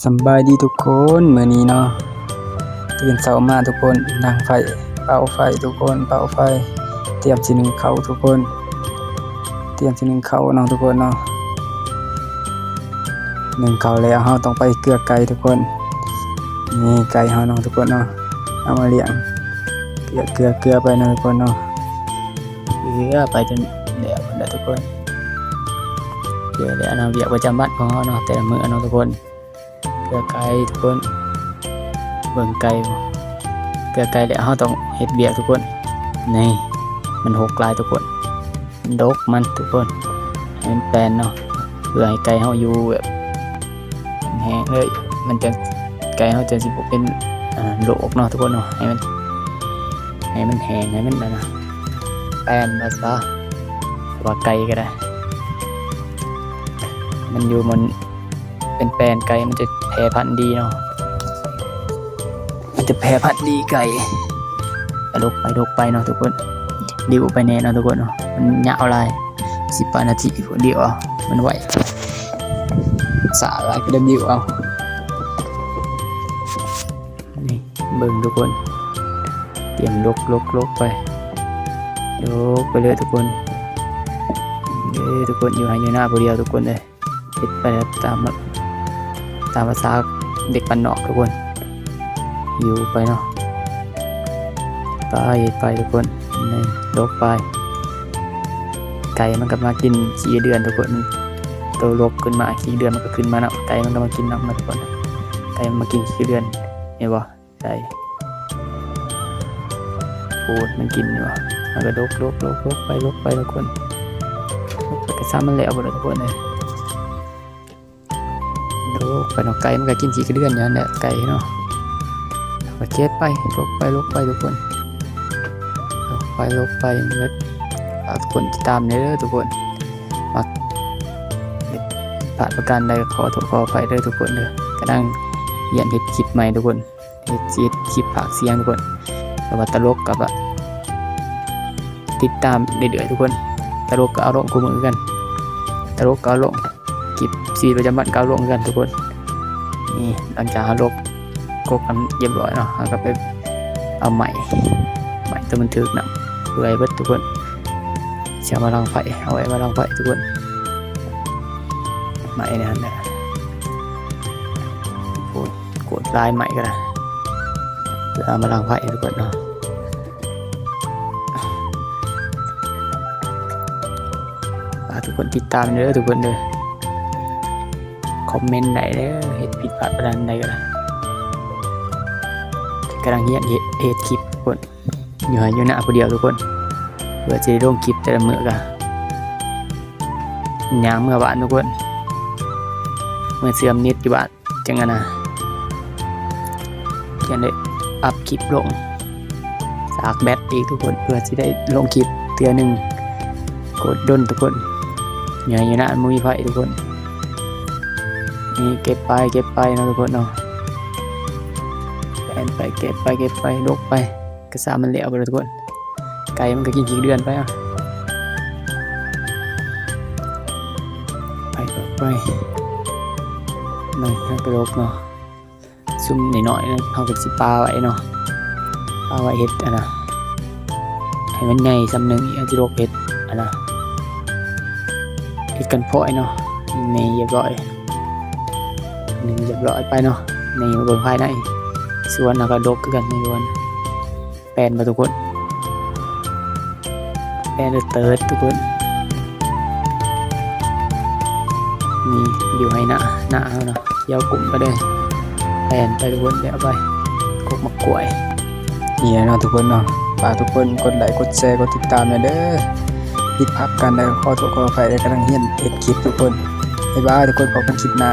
ສຳບາຍດີທຸກຄົນ, ມື້ນີ້ເນາະ ຕື່ນເຊົ້າມາທຸກຄົນ ດັງໄຟ ເປົ່າໄຟທຸກຄົນ ເປົ່າໄຟ ຕຽມຊິໜຶ້ງເຂົ້າທຸກຄົນ ຕຽມຊິໜຶ້ງເຂົ້າເນາະທຸກຄົນເນາະ. ໜຶ້ງເຂົ້າແລ້ວ ເຮົາຕ້ອງໄປເກືອໄກ່ທຸກຄົນ. ນີ້ໄກ່ເຮົາເນາະທຸກຄົນເນາະ ເອົາມາລ້ຽງ ເກືອ ເກືອ ເກືອໄປເນາະທຸກຄົນເນາະ. ເກືອໄປຈົນແລ້ວພຸ້ນແຫຼະທຸກຄົນ. ເກືອແລ້ວເນາະ ວຽກປະຈຳວັນຂອງເຮົາເນາະ ແຕ່ລະມື້ເນາະທຸກຄົນ. ເກືອໄກ່ທຸກຄົນ ເບິ່ງໄກ່ ເກືອໄກ່ແລ້ວເຮົາຕ້ອງເຮັດວຽກທຸກຄົນ. ນີ້ ມັນຫົກຫຼາຍທຸກຄົນ ມັນດົກມັນທຸກຄົນ ໃຫ້ມັນແປນເນາະ ເພື່ອໃຫ້ໄກ່ເຮົາຢູ່ແບບແຮງເລີຍ ມັນຈະ ໄກ່ເຮົາຈະຊິບໍ່ເປັນ ອາ ໂລກເນາະທຸກຄົນເນາະ. ໃຫ້ມັນ ໃຫ້ມັນແຮງ ໃຫ້ມັນ ອັນນະ ແປນວ່າຊະ ວ່າໄກ່ກໍໄດ້ ມັນຢູ່ມັນ ເປັນແປນໄກ່ ມັນຈະແຜ່ພັນດີເນາະ ມັນຈະແຜ່ພັນດີໄກ່. ອະ ດົກໄປ ດົກໄປເນາະທຸກຄົນ ດິ້ວໄປແດ່ເນາະທຸກຄົນເນາະ ມັນຍາວຫຼາຍ ສິບປາຍນາທີພຸ້ນ ດິ້ວເອົາ ມັນໄວ ຊ້າຫຼາຍກໍໄດ້ດິ້ວເອົາ. ນີ້ເບິ່ງທຸກຄົນ ຕຽມດົກ ດົກ ດົກໄປ ດົກໄປເລີຍທຸກຄົນ. ເອີ ທຸກຄົນ ຢູ່ໄຮ່ຢູ່ນາຜູ້ດຽວທຸກຄົນເອີຍ ເຮັດໄປແບບຕາມ ຕາມພາສາເດັກບ້ານນອກທຸກຄົນ ຢູ່ໄປເນາະ ໄປ ໄປທຸກຄົນ. ນີ້ ດົກໄປ ໄກ່ມັນກໍມາກິນຂີ້ເດືອນທຸກຄົນ ໂຕລົກຂຶ້ນມາ ຂີ້ເດືອນມັນກໍຂຶ້ນມານຳ ໄກ່ມັນກໍມາກິນນຳເນາະທຸກຄົນ. ໄກ່ມັນມາກິນຂີ້ເດືອນ ເຫັນບໍ່? ໃສ່ ໂພດມັນກິນຢູ່ ເຮົາກໍດົກ ດົກ ດົກ ດົກໄປ ດົກໄປທຸກຄົນ ດົກໄປ ກະຊ້ຳມັນແລ້ວພຸ້ນແຫຼະທຸກຄົນເອີຍ. ດົກໄປເນາະ ໄກ່ມັນກໍກິນຂີ້ກະເດືອນຢູ່ຫັ້ນແຫຼະ ໄກ່ເນາະ ເຮົາກໍເກັບໄປ ດົກໄປ ດົກໄປທຸກຄົນ ດົກໄປ ດົກໄປເບິດ. ຝາກທຸກຄົນຕິດຕາມແດ່ເດີທຸກຄົນ ມັກ ຜິດພາດປະການໃດ ຂໍໂທດຂໍອະໄພເດີທຸກຄົນເດີ. ກຳລັງຮຽນເຮັດຄລິບໃໝ່ທຸກຄົນ ເຮັດ ຊິເຮັດຄລິບພາກສຽງທຸກຄົນ ແຕ່ວ່າຕະຫຼົກກໍແບບຕິດຕາມເລື້ອຍໆທຸກຄົນ. ຕະຫຼົກກໍເອົາລົງຄູ່ມື້ຄືກັນ ຕະຫຼົກກໍເອົາລົງ ຄລິບຊີວິດປະຈຳວັນກໍເອົາລົງຄືກັນທຸກຄົນ. ນີ້ ຫຼັງຈາກເຮົາລົກກົກອັນຮຽບຮ້ອຍເນາະ ເຮົາກໍໄປເອົາໄມ້ ໄມ້ຕົວມັນຖືກນ້ຳ ເປື່ອຍເບິດທຸກຄົນ. ຊິເອົາມາດັງໄຟ ເອົາໄວ້ມາດັງໄຟທຸກຄົນ ໄມ້ໃນຫັ້ນແຫຼະ ໂຄດ ໂຄດຫຼາຍໄມ້ກໍໄດ້ ເພື່ອເອົາມາດັງໄຟທຸກຄົນເນາະ. ຝາກທຸກຄົນຕິດຕາມເດີທຸກຄົນເດີ ຄອມເມັນໄດ້ເດີ ເຮັດຜິດພາດປະການໃດກໍໄດ້. ກຳລັງຮຽນເຮັດ ເຮັດຄລິບທຸກຄົນ ຢູ່ໄຮ່ຢູ່ນາຜູ້ດຽວທຸກຄົນ ເພື່ອຊິໄດ້ລົງຄລິບແຕ່ລະມື້ກະຍ່າງເມືອບ້ານທຸກຄົນ ເມືອເຊື່ອມເນັດຢູ່ບ້ານ ຈັ່ງຫັ້ນນະ ຈັ່ງໄດ້ອັບຄລິບລົງ ສາກແບັດອີກທຸກຄົນ ເພື່ອຊິໄດ້ລົງຄລິບເທື່ອໜຶ່ງ ໂຄດດົນທຸກຄົນ ຢູ່ໄຮ່ຢູ່ນາບໍ່ມີໄຟທຸກຄົນ. ນີ້ເກັບໄປ ເກັບໄປເນາະທຸກຄົນເນາະ ແປນໄປ ເກັບໄປ ເກັບໄປ ດົກໄປ ກະຊ້ຳມັນແລ້ວພຸ້ນແຫຼະທຸກຄົນ. ໄກ່ມັນກໍກິນຂີ້ເດືອນໄປ ເອົາ ໄປ ໄປ ໄປ ໄປ ກະດົກເນາະ ຊຸມນ້ອຍໆ ເຮົາກໍຊິປະໄວ້ເນາະ ປະໄວ້ເຮັດ ອັນນະ ໃຫ້ມັນໃຫຍ່ສ່ຳໜຶ່ງ ເຮົາຊິລົກເຮັດ ອັນນະ ເຮັດກັນພອຍເນາະ. ນີ້ຮຽບຮ້ອຍ ນີ້ຮຽບຮ້ອຍໄປເນາະ. ນີ້ມາເບິ່ງພາຍໃນສວນ ເຮົາກໍດົກຄືກັນ ໃນສວນ ແປນບໍ່ທຸກຄົນ ແປນເຕີດທຸກຄົນ. ນີ້ຢູ່ໄຮ່ນາ ນາເຮົາເນາະ ຂຽວກຸ້ມໄປເລີຍ ແປນໄປທຸກຄົນ ແລ້ວໄປ ກົກໝາກກ້ວຍ. ນີ້ແຫຼະເນາະທຸກຄົນເນາະ ຝາກທຸກຄົນກົດໄລ ກົດແຊ ກົດຕິດຕາມແດ່ເດີ. ຜິດພາດປະການໃດ ຂໍໂທດຂໍອະໄພເດີ ກຳລັງຮຽນເຮັດຄລິບທຸກຄົນ. ບາຍບາຍທຸກຄົນ ພົບກັນຄລິບໜ້າ.